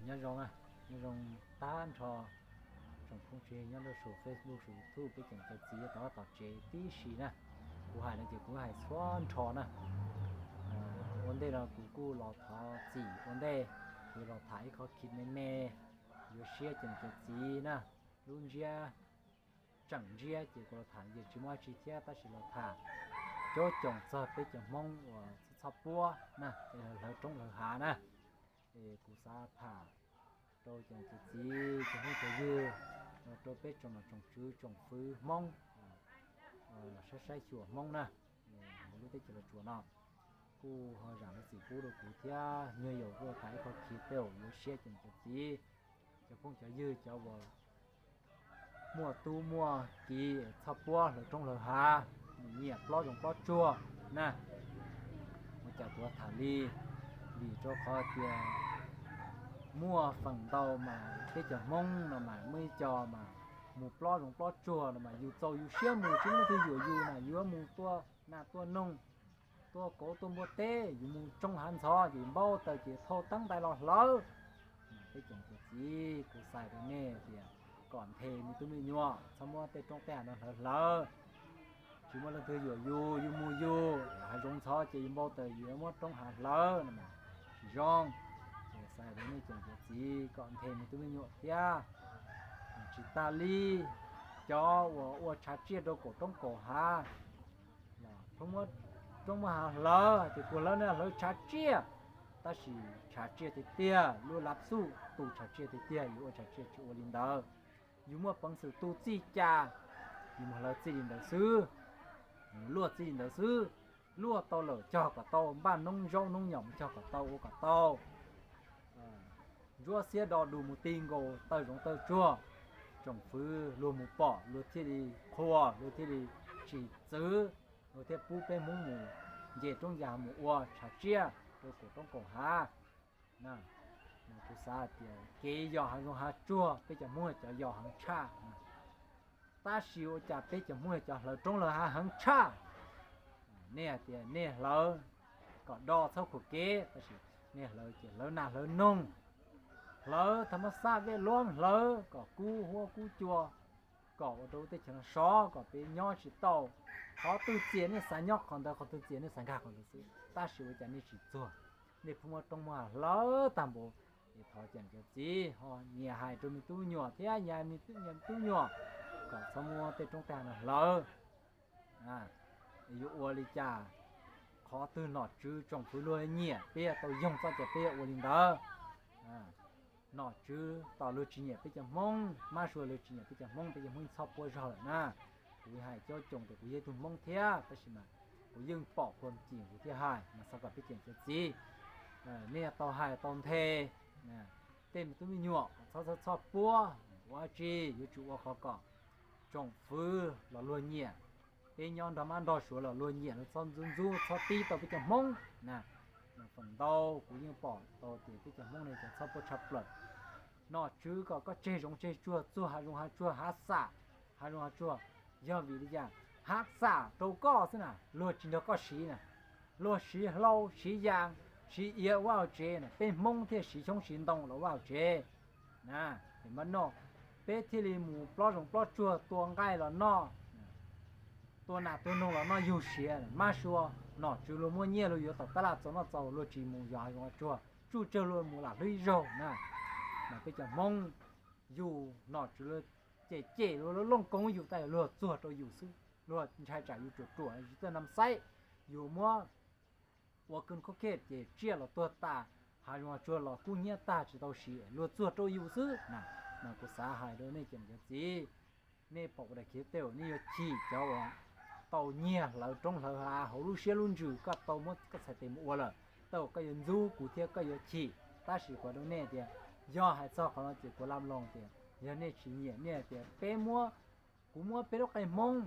Nyob zoo na, nyob zoo tag nrho tsoom phooj ywg nyob rau saum Facebook saum YouTube peb tsoom cov txiv tom vaj tom tsev tib si na. Kuv hais no ces kuv hais txhua nrho na. Ua ntej no kuv kuj los thov txim ua ntej, kuv los tham ib qho khiv me me, yuav siab tsoom cov txiv na, lub ntsiab tseem ntsiab ces kuv los tham ces tsis muaj dab tsi thiab tab sis los tham coob coob txog peb cov Hmoob uas txhob puab na, hlawv roob hlawv hav na. Es kuv xav tham rau cov txiv cov phooj cov ywg, rau peb tsoom nom tsoom tswv tsoom fwv Hmoob, saib saib xyuas Hmoob na, lub teb chaws Los Tsuas no. Kuj ho zam lub txim pub rau kuv thiab, nyuag yaus kuj tham ib qho khiv tej uas yuav siab cov niam cov txiv, cov phooj cov ywg cov uas muaj tub muaj kiv txhob puab hlawv roob hlawv hav, nyiam plob zoov plob tsuag na. Ua cas kuv tham li, vim rau qhov tias muaj feem ntau mas peb cov Hmoob no mas muaj ib co mas mus plob zoov plob tsuag no mas yus txaus yus siab mus tsis muaj leej twg yuam yus na, yuav mus tua nas tua noog, tua kauv tua npua teb, yus mus tsoo hav ntxhov ces npau taws ces thauj teeb ntais los hlawv. Peb cov niam cov txiv, kuv xav rau nej tias kom nthe me tub me nyuam txhob muab tej roob tej hav no hlawv hlawv. Tsis muaj leej twg yuam yus, yus mus yus, hav zoov ntxhov ces yus npau taws yus muab roob hav hlawv no mas tsis zoo. Xav rau nej cov niam cov txiv kom nthe me tub me nyuam thiab. Tsis tas li, cov uas ua tshav tsiaj rau kaum roob kaum hav, pheej muab roob muab hav hlawv tias kuv hlawv no hlawv tshav tsiaj, tab sis tshav tsiaj tiag tiag, lub lav xuj tu tshav tsiaj tiag tiag, yus ua tshav tsiaj tsis ua li ntawd. Yus muaj peev xwm tu txij cas, yus mus hlawv txij li ntawd xwb, luaj txij li ntawd xwb. Luaj tau lawm cog kom tau, npaj noob zaub noob nyom mus cog kom tau, ua kom tau. Ntsuab xiab do du mus ti nkaus taw zoov taw tsuag, tsoom fwv luag mus pom luag thiaj li qhuas, luag thiaj li tsis txwv, luag thiaj pub peb Hmoob mus nce roob ncas mus ua tshav tsiaj rau kaum roob kaum hav. Kuv xav hais tias kev yos hav zoov hav tsuag peb cov Hmoob cov yos heev tshaj. Tab sis ua cas peb cov Hmoob cov hlawv roob hlawv hav heev tshaj? Nej hais tias nej hlawv kom do txhob khuam kev, tab sis nej hlawv ces hlawv nas hlawv noog, hlawv thaj mab xaj vej luab, hlawv kom kub huab kub cua, kom ua rau lub teb chaws no sov, kom peb nyob tsis tau. Qhov twg txias nej xav nyob qhov ntawd, qhov twg txias nej xav nkag qhov ntawd xwb, tab sis ua cas nej tsis txuag, nej pheej muab roob muab hav hlawv tag npaum. Es thov cov niam cov txiv ho nyias hais rau me tub nyuam thiab, nyias me tub nyuam kom txhob muab tej roob tej hav no hlawv. Yuav ua li cas, qhov twg nom tswv tsoom fwv luag nyiam peb yuav tau yoog txoj ces peb yuav ua li ntawd. Nom tswv tos luag tsis nyiam peb cov Hmoob, mab sua luag tsis nyiam peb cov Hmoob, peb cov Hmoob txhob puab zog lawm na. Kuv hais coob coob tias kuv yog ib tug Hmoob thiab, tab sis mas kuv yeej pom qhuas cim kuv thiaj hais, mas xav kom peb cov niam cov txiv, nej yuav tau hais tau nthe tej me tub me nyuam kom txhob txhob txhob puab, ua dab tsi yuav tsum ua qhov kom tsoom fwv los luag nyiam, peb nyob nrog mab nrog suav los luag nyiam, luag txhob ntxub ntxub txhob tib tau peb cov Hmoob na. Feem ntau kuv yeej pom tau tias peb cov Hmoob ne cov txhob puab tshaj plaws. Nom tswv kom koj tseg zoov tseg tsuag, txuag hav zoov hav tsuag, hav xam, hav zoov hav tsuag, yog vim li cas? Hav xam rau koj xwb na, luag tsis nrog koj siv na, luag siv hlau siv yas, siv iav ua hauv tsev na, peb Hmoob thiaj siv xyoob siv ntoo los ua hauv tsev na. Es npaj no peb thiaj li mus plob zoov plob tsuag tua nqaij los noj, tua nas tua noog los noj yug siav, mab sua, nom tswv luag muaj nyiaj luag yuav tom tab laj txaus noj txaus, luag tsis mus yos hav zoov hav tsuag, tsuj tsawg luag mus lam hlwb ib zaug na. Mas peb cov Hmoob, yus nom tswv luag cem cem luag, luag looj koob yus, tab luag txuag rau yus xwb, luag ntshai tsam yus ruam ruam tsis txawj nam xaib, yus muab ua kawg khob khej ces tsiaj los tuag tas, hav zoov hav tsuag los kub hnyiab tag tsis tau siv, luag txuag rau yus xwb na. Mas kuv xav hais rau nej cov niam cov txiv, nej pom kuv daim khiv tej uas nej yuav chim cov uas tau nyiag hlawv roob hlawv hav hauv lub siab lub ntsws, koj tau muab koj txhais tes mus ua lawm, tej uas koj yuav ntxub kuv thiab koj yuav chim. Tab sis kuv hais rau nej tias yog hais txog qhov no ces kuv lam loos tias yog nej tsis nyiam, nej hais tias peb muab, kuv muab peb lub qe Hmoob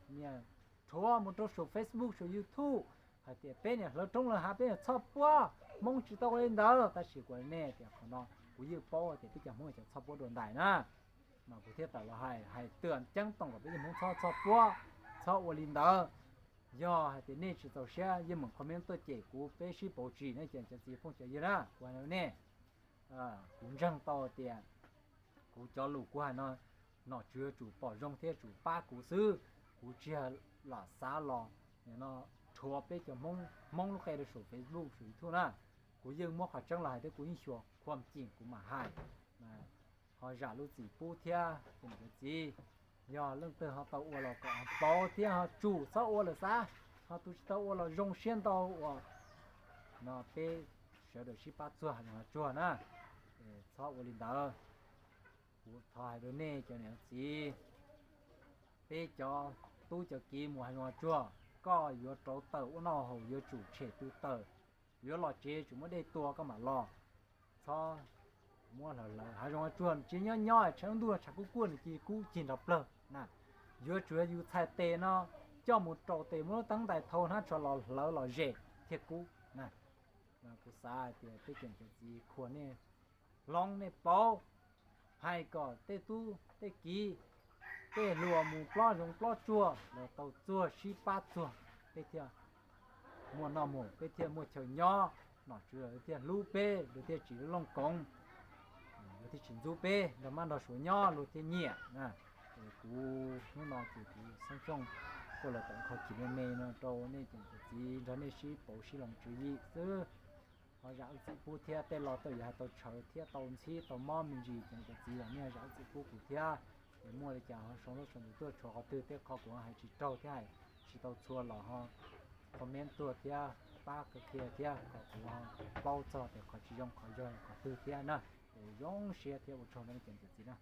nias rhuav mus rau saum Facebook saum YouTube hais tias peb niam hlawv roob hlawv hav, peb niam txhob puab, Hmoob tsis tau ua li ntawd. Tab sis kuv hais nej tias qhov no kuv yeej paub tias peb cov Hmoob cov txhob puab dua ntais na, mas kuv thiaj tawm los hais, hais twb ceeb toom kom peb cov Hmoob txhob txhob puab, txhob ua li ntawd. Yog hais tias nej tsis txaus siab yeej meem comment tuaj cem kuv, peb sib pauv tsis ne cov txiv phooj cov ywg na, kuv hais nej. Kuv ntseeg tau tias kuv cov lus kuv hais no, nom tswv yuav tsum pom zoo thiab tsum pab kuv xwb. Kuv tsis lam xav los no rhuav peb cov Hmoob lub qe rau saum Facebook saum YouTube na. Kuv yeej muab qhov tseeb los hais thiab kuv yeej xyuas khuam cim kuv mam hais. Ho zam lub txim pub thiab cov niam cov txiv, yog leej twg ho tau ua los kom pauv thiab ho tsum txhob ua lawm xav, ho tus tsis tau ua los zoo siab ntau uas no peb sawv daws sib pab txuag Hais Zoo Hav Tsuag na. Txhob ua li ntawd. Kuv thov hais rau nej cov niam txiv, peb cov tub cov kiv mus Hais Zoo Hav Tsuag, koj yuav rauv taws ua noj haus yuav tsum tshem tw taws, yuav los tsev tsum muab dej tua koj mam los. Txhob muab hlawv hlawv Hav Zoo Hav Tsuag tsis nyob nyob tshav ntuj tshav kub kuaj nws cia li kub cig nrov plawg na. Yuav tsum yog yus txhais tes no coj mus rau tes muab lub teeb ntais thau hnab tsho los hlawv los zes thiaj kub na. Kuv xav hais tias peb cov niam cov txiv khuam nej hloov nej pauv, hais kom tej tub tej kiv, tej hluas mus plob zoov plob tsuag los tau txuag sib pab txuag, peb thiaj muaj noj mus, peb thiaj muaj chaw nyob, nom tswv thiaj hlub peb, luag thiaj tsis looj koov, luag thiaj tsis ntxub peb, nrog mab nrog suav nyob luag thiaj nyiam. Kuv hnub no ces kuv Xeeb Xyooj tuaj los tawm qhov chim me me no rau nej cov niam cov txiv nrog nej sib pauv sib hloov tswv yim xwb. Ho zam lub txim pub thiab, tej lo twg yuav hais tau tshawv thiab tau ntxhib tau mob me ntsis cov niam cov txiv los nej zam lub txim pub kuv thiab. Es muaj li cas ho sau ntaub sau ntawv tuaj tshuav qhov twg, tej qho kuv hais tsis raug thiab hais tsis tau txhua los ho comment tuaj thiab pab qhia thiab kom kuv paub txog tias qhov tsis zoo qhov zoo qhov twg thiab na. Es zoo siab thiab ua tsaug nej cov niam cov txiv na.